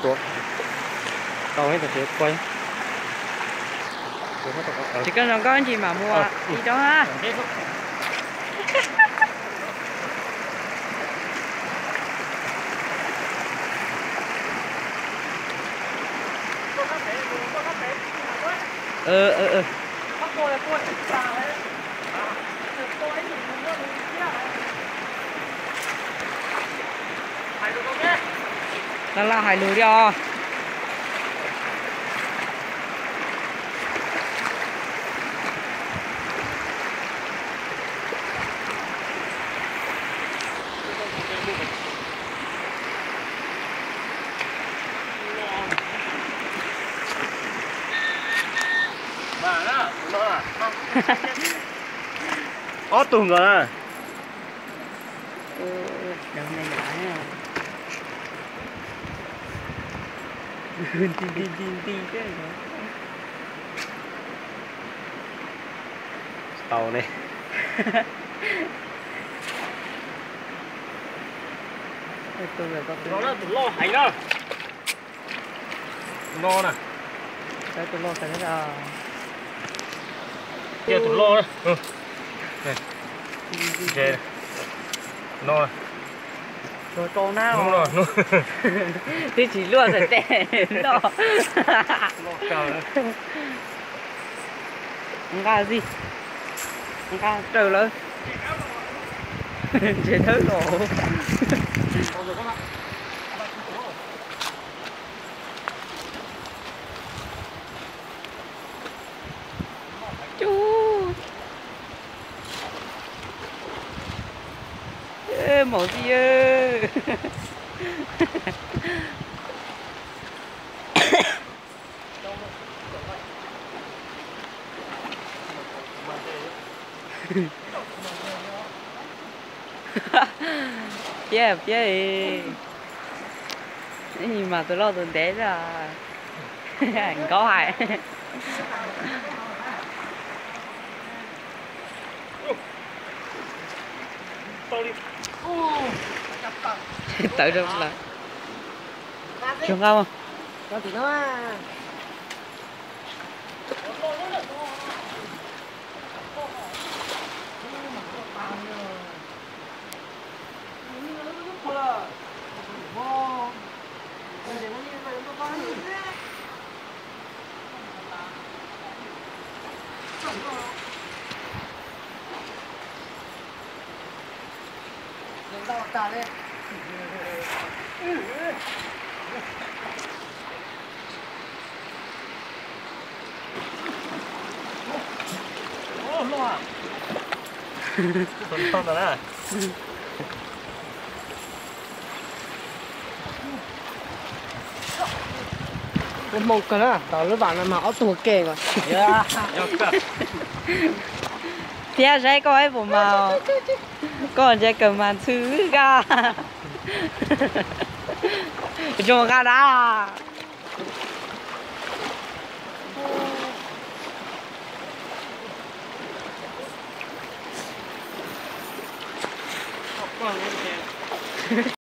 Tau, tsis koj zoo nkauj ntsis mam mus ua ib rau na. Laj laj hais lus li os. Ob tug nkaus na. Tau ne. Tus loj heev na. No na. Tus loj, tus loj na. No. Twb tsis luaj xwb tes loj. Nqa xij, nqa raws lawm. Ntses thawb los. Cub. Maum xij. Piab piab, mas tus loj tus ntev xwb. Nkaub hais. Tawv rau lawm. Tsuag nqa mas. Hmoo kawg na, tom lub vam no mas ob tug ke ko. Thiab saib koj ib puas mas, koj ntsia kawg mas ntxhw kab. Zoo nqa na.